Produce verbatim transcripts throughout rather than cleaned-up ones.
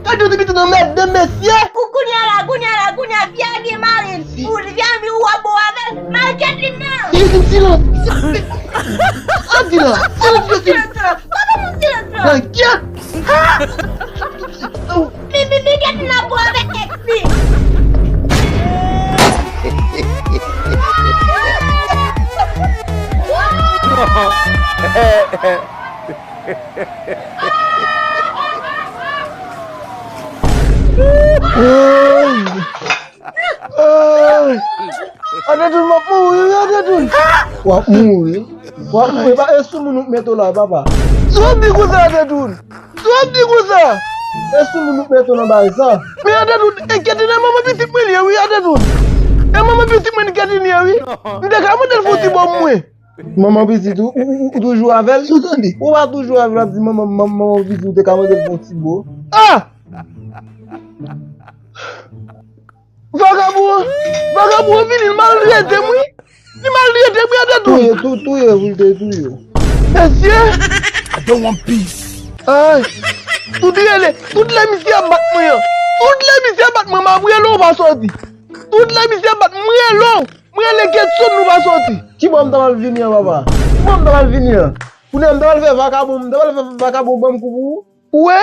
Adye, w te mete nan mèd, nan mesye. Kou-, kounye a la, kounye a la, kounye a, fi a gen mari l. Ou, fi a anvi ou ap bon avè l. Mari Ketlin nan. Li di silans. Sa di la. Silans, silans, silans. Kòman nou silans la? Nan kèt. Mi, mi, mi Ketlin ap bon avèk èks li. Ay! Ay! Adetoun, m ap mouri wi, Adetoun! W ap mouri. W ap mouri. Ba, e sou moun ou k mete w la, papa. Sa w ap di konsa, Adetoun? Sa w ap di konsa? E sou moun ou k mete w nan bagay sa? Men Adetoun, enkyete, e manman pitit mwen li ye wi, Adetoun. E manman pitit mwen Ketlin ye wi. M te ka mande l fè yon ti bò pou mwen. Manman pitit ou, ou, ou, ou toujou avè l? Ou tande? Ou pa toujou avè l, w ap di manman, manman, manman pitit ou te ka mande l fè yon ti bò. Ah! Vagabon an, vagabon an vini, li maltrete m wi. Li maltrete m wi, Adetoun. Touye, tou, touye, wi, te touye. Mesye! I don't want peace. Ay! Tout rele, tout lè misye ap bat mwen an. Tout lè misye ap bat mwen, m ap rele w pa soti. Tout lè misye ap bat mwen, m rele w. Mwen rele Ketson nou pa soti. Ki bò m ta pral vini an, papa? Ki bò m ta pral vini an? Kounye a m ta pral fè vakabon, m ta pral fè vakabon ban m kou pou ou. Ou wè?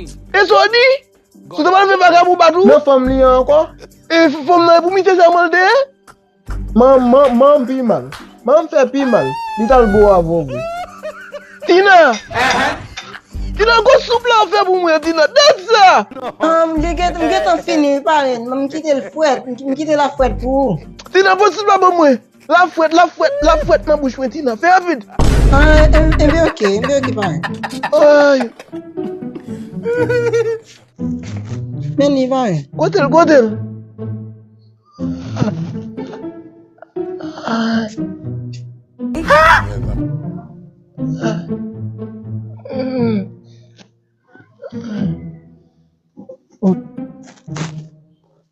E sa w di? Si w ta pral fè vakabon bat ou? Nan fanm li an ankò? E f-, fanm nan e pou misye sèlman l te ye? Man, man, man pi mal. Man fè pi mal. Li t al bo avè w vre. Tina! Tina, gwo soup la w fè pou mwen, Tina. Dat sa! Ahn, m gen, m gentan fini wi, parenn. M kite l frèt. M, m kite l ap frèt pou ou. Tina, pote soup la ban mwen. L ap frèt, l ap frèt, l ap frèt nan bouch mwen, Tina. Fè rapid. Ahn, en, enben oke, enben oke, parenn. Ay. Men li, parenn. Kote l, kote l?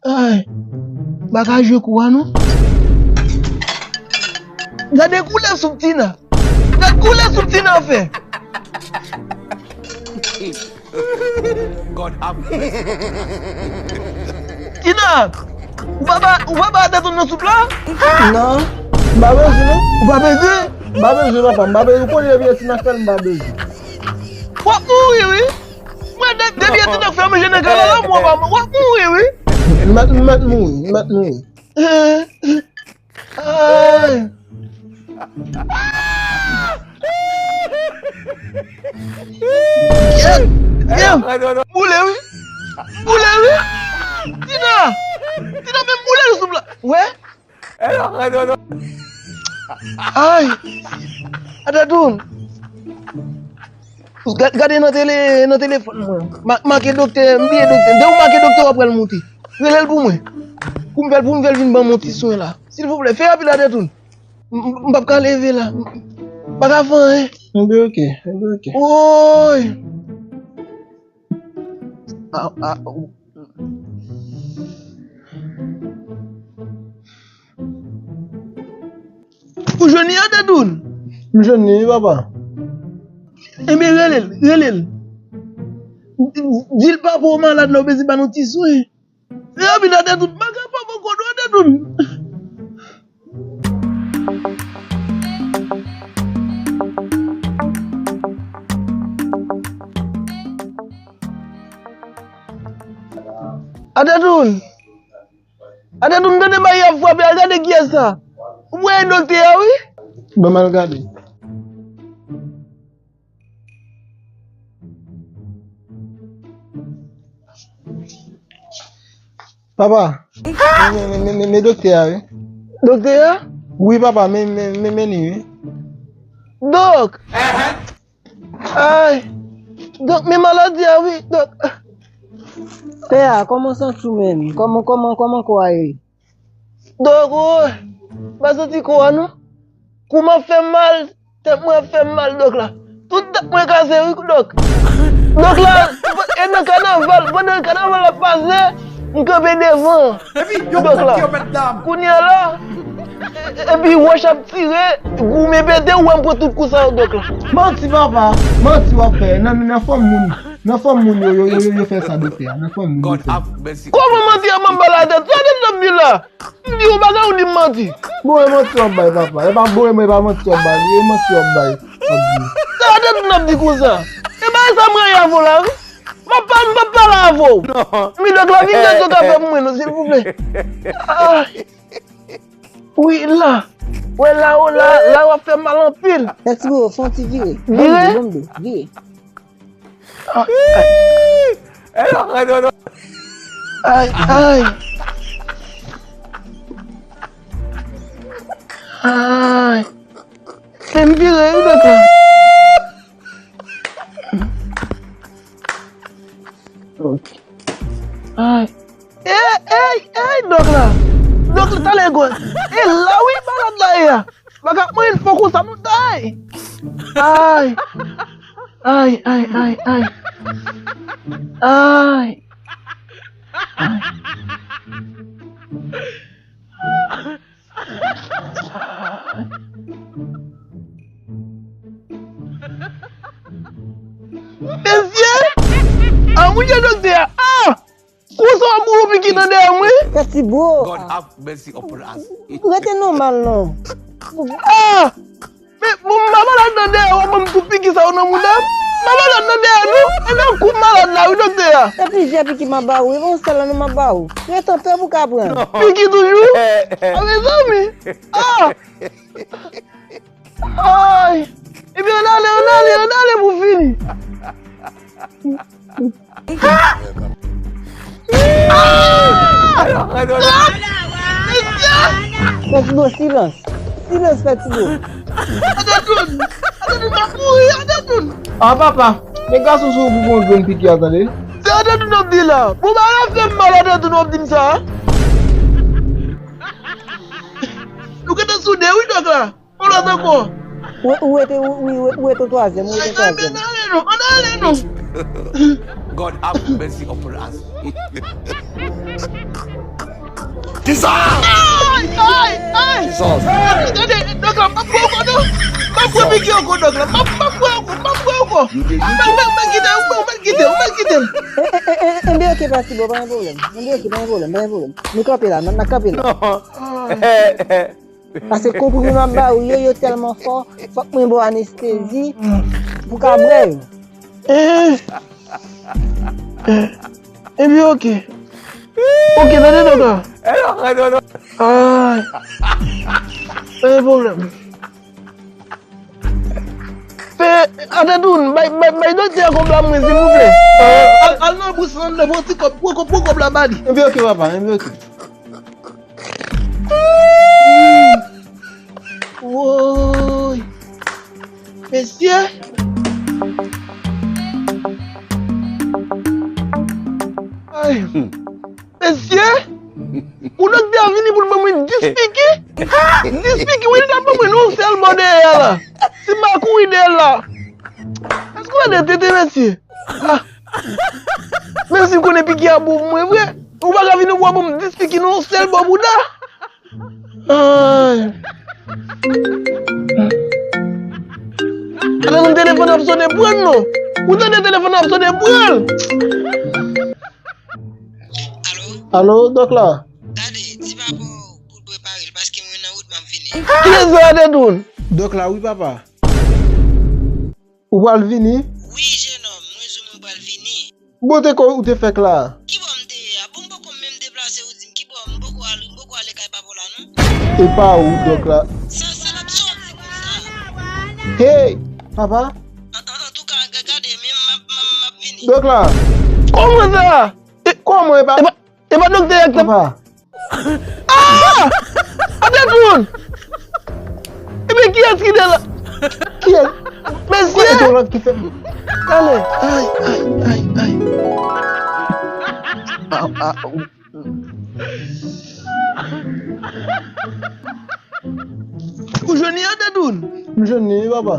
Ay, m pa ka jwe kou a non. Gade koulè soup Tina. Gade koulè soup Tina fè. God have mercy. Tina, ou pa ba, ou pa ba Adetoun nan soup la? Non, m pa bezwen non. Ou pa bezwen? M pa bezwen papa, m pa bezwen. Ou konnen depi e Tina k fè l, m pa bezwen. W ap mouri wi. Mwen, de-, depi e Tina k fè manje nan kay la, la, mwen pa, w ap mouri wi. M mèt, m mèt mouri, m mèt mouri. Ay! Gèt! Gèt! Boule wi! Boule wi! Tina! Tina, men boule nan soup la! Wè? Ay! Adetoun! Ga-, gade nan tele, nan telefòn mwen. Ma-, make doktè, m bliye doktè. Depi w make doktè, w ap wè l monte. Rele l pou mwen. Pou m fè l, pou m fè l vin ban m yon ti swen la. Silvouplè, fè rapid Adetoun. M, m, m p ap ka leve la. M pa ka fè anyen. Enben oke, enben oke. Woy! A, a, ou. Ou jwenn li Adetoun? M jwenn li wi papa. Enben rele l, rele l. Di l papa w malad la, ou bezwen ba nou ti swen. Fè rapid Adetoun, bagay pa bon kote w Adetoun. Adetoun! Adetoun, m tande bay ap frape, al gade kiyès sa. Ou wè doktè a wi. Ban m al gade. Papa, men, men, men, men, men doktè a wi. Doktè a? Wi papa, men, men, men, men li wi. Dòk! Ay! Dòk, men maladi a wi, dòk. Pè a, kòman w santi w menm? Kòman, kòman, kòman kò a ye? Dòk, o, m pa santi kò a non. Kou m ap fè m mal, tèt mwen ap fè m mal, dòk la. Tout tèt mwen kase wi, dòk. Dòk la, e nan kanaval, pandan kanaval ap pase, m kanpe devan. Dòk la. Kounye a la, e, e, epi wòch ap tire, goumen pete, ou wè m pran tout kou sa yo, dòk la. Manti papa, manti w ap fè, nan, nan fòm moun. Nan fanm moun yo, yo, yo, yo, yo fè sa, doktè a. Nan fanm moun yo fè. Kòman manti a manm ba la tèt? Sa tèt nan di la. M di yon bagay, ou di m manti. Bon, e manti w ap bay, papa. E pa bon, e pa manti w ap bay. E manti w ap bay. W ap di. Sa tèt nan di konsa. E bagay sa mwen y avè w la, wi. M ap pa, m ap pale avè w. Non. Midòk la, vin gade sa w ka fè pou mwen, non, silvouplè. Ah. Wi, la. Wè, la, o, la, la, w ap fè mal anpil. Mèsi, bro, fè yon ti vire. Vire? Bonm de, bonm de, vire. Ah, ah. Ay, ay. Ay. Fè m vire, wi, doktè. Ok. Ay. Ey, ey, ey, dòk la. Dòk la, talè gòl. E la, wi, malad la ye a. Bagay mwen, fò konsa nou day. Ay. Ay, ay, ay, ay. Ay. Ay. Mesye! A, mouche doktè a! Ah! Konsa w ap boure piki nan dèyè m, wi! Fè ti bro! God have mercy upon us. Rete nòmal, non. Ah! Men, bon, m pa malad nan dèyè, w ap ban m tout piki sa yo nan mouda m? M pa malad nan dèyè, non? E nan kou m malad la, wi, doktè a. E plizyè piki m ap ba ou, e pa yon sèl la non m ap ba ou. Rete anpè pou w ka pran. Piki toujou? A, mezanmi! Ah! Ay! Ebyen, ann ale, ann ale, ann ale pou fini. Ah! Fè ti bro, silans. Silans, fè ti bro. Adedoun! Adedoun, m ap mouri, Adedoun! Ah, papa, men gason sou ou pou yon grenn piki a, tande. Se Adedoun w ap di la. Bon, bagay la fè m mal, Adedoun w ap di m sa. Nou gentan soude, wi, dòk la. Yon lòt ankò. Ou, ou rete, ou, ou, ou rete yon twazyèm, ou rete yon twazyèm. Ann ale non, ann ale non. God have mercy upon us. Kisa? Ay, ay, ay. Jesus. Tande, dòk la, m ap pran ankò non. M ap pran piki ankò, dòk la. M ap, m ap pran ankò, m ap pran ankò. Mwen, mwen, mwen kite, mwen, mwen kite, mwen kite. E, e, e, e, enben, ok, pati, bon, pa gen pwoblèm. Enben, ok, pa gen pwoblèm, pa gen pwoblèm. Nou kanpe la, n ap, n ap kanpe la. Non. Paske konprime m ap ba ou yo, yo tèlman fò, fòk mwen ba w anestezi pou w ka bwè yo. Eh, eh, ebyen, ok. Ok, tande, dòk la. Ay. Pa gen pwoblèm. Fè, Adedoun, bay, bay, bay doktè a kòb la mwen, silvouplè. Al, al nan bous lan, pran ti kòb, pran kòb, pran kòb la ba li. Enben, ok, papa, enben, ok. Woy! Mesye! Ay! Mesye! Pou doktè a vini pou l ban mwen dis piki? Dis piki, wi, li t ap ban mwen nan yon sèl bò dèyè a la. Si m pa kouri dèyè l la. Èske w wè de tete, mesye? Ah. Menm si m konnen piki a bon pou mwen vre, ou pa ka vini pou w ap ban m dis piki nan yon sèl bò bouda. Ay. Alo, telefòn ap sonnen, pran l non. Ou tande telefòn ap sonnen, pran l. Alo? Alo, dòk la? Gade, di papa w pou l prepare l, paske mwen nan wout, m ap vini. Kilès sa, Adedoun? Dòk la, wi, papa. Ou pral vini? Wi, jenòm, mwen di w mwen pral vini. Bon, te kò ou te fèk la? Ki bò m te ye a? Bon, m poko menm deplase, ou di m ki bò, m poko al, m poko ale kay papa w la, non. E pa ou, dòk la. Sa, sa l ap sòti konsa. Hey, papa. An, an, antouka, ga-, gade, men m ap, m ap, m ap vini. Dòk la. Kòman sa? E, kòman e pa? E pa, e pa doktè a k t ap. Papa. Ah! Adedoun! Ebyen, kiyès ki te la? Kiyès? Mesye! Kiyès ki te la ki fè m? Tande. Ay, ay, ay, ay. Ah, ah, ou. Ou jwenn li, Adedoun? M jwenn li, wi, papa.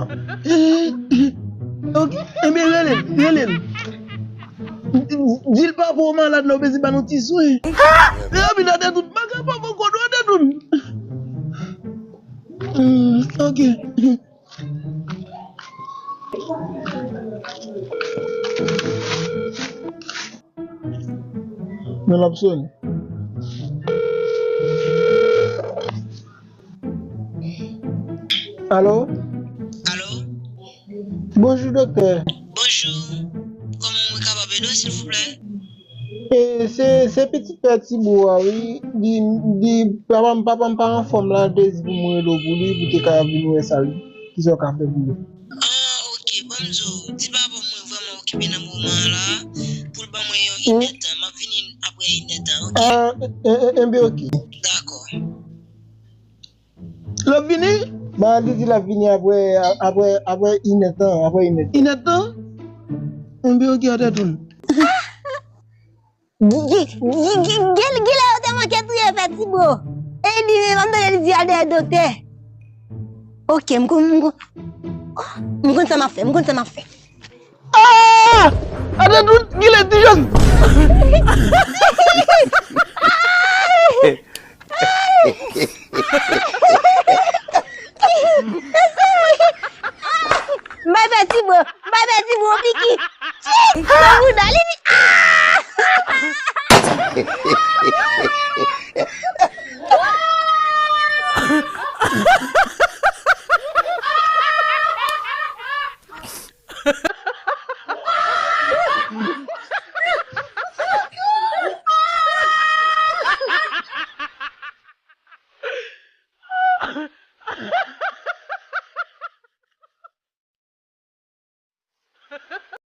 Ok, ebyen, rele l, rele l. Di l papa w malad la, ou bezwen ba nou ti swen. Epi Adedoun, pa kapab ankò non, Adedoun. Hmm, ok. L ap sonnen. Alo? Alo? Bonjou, doktè. Bonjou. Kòman mwen kapab ede w, silvouplè? E, se, se pitit pè Tibou a, wi. Li, li, papa m, papa m pa anfòm la, l te di pou mwen rele w pou li, pou te ka vin wè sa, li. Kisa w ka fè pou li? Ah, ok, ban m di w, ti papa m mwen vrèman okipe nan moman an la, pou l ban mwen yon inèdtan. M ap vini apre inèdtan, ok? Ah, e, e, e, enben, ok. Dakò. L ap vini? Ba, li di l ap vini apre, apre, apre inèdtan, apre inèdtan. Inèdtan? Enben, ok, atè toun. Gilè yo te manke touye pè Tibou. E li menm, m tande li di al dèyè doktè. Ok, m konn, m konn, m konn sa m ap fè, m konn sa m ap fè. Ah! Atè toun, Gilè, ti jòn. Bay pè Tibou, bay pè Tibou, yon piki. Tchik! Nan bouda li, li. Ah!